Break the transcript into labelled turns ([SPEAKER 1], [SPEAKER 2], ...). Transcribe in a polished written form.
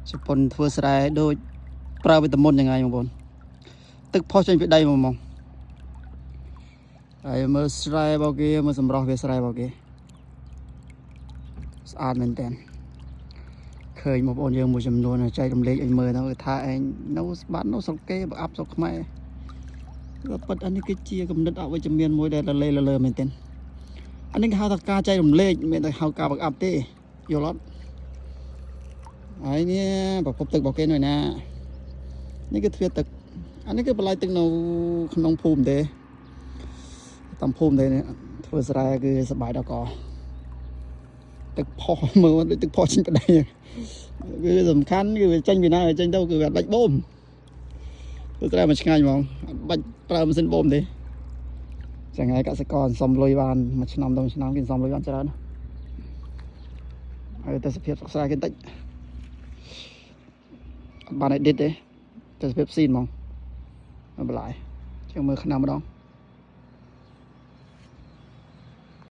[SPEAKER 1] ជប៉ុនធ្វើស្រែដូចប្រើវេទមន្តយ៉ាងไงបងប្អូនទឹកផុសចេញពីដីមកហ្មងហើយមើលស្រែរបស់គេមើលសម្រស់វាស្រែរបស់គេស្អាតមែនតើឃើញបងប្អូនយើងមួយចំនួនចែករំលែកឲ្យមើលទៅគឺថាឯងនៅស្បាត់នៅស្រុកគេបើអាប់ស្រុកខ្មែរក៏ពិតអានេះគឺជាគំនិតអវិជ្ជមានមួយដែលលលេលលើមែនទែនអានេះគេហៅថាការចែករំលែកមិនមែនតែហៅការបង្អាប់ទេយល់អត់ហើយនេះប្រភពទឹករបស់គេនោះណានេះគឺទ្វារទឹកអានេះគឺបន្លាយទឹកនៅក្នុងភូមិទេតាមភូមិទេនេះធ្វើស្រែគឺសប្បាយដល់កទឹកផុសមើលដូចទឹកផុសចេញប្តីគឺសំខាន់គឺវាចេញពីណាវាចេញទៅគឺវាអត់បាច់បូមធ្វើស្រែមកឆ្ងាញ់ហ្មងអត់បាច់ប្រើម៉ាស៊ីនបូមទេចឹងហើយកសិករសន្សំលុយបានមួយឆ្នាំទៅមួយឆ្នាំគេសន្សំលុយបានច្រើនណាស់ហើយតែសភាពស្រុកស្រែគេបន្តិចអត់បាន edit ទេតែសភាពស៊ីនហ្មងបន្លាយជាងមើលឆ្នាំម្ដង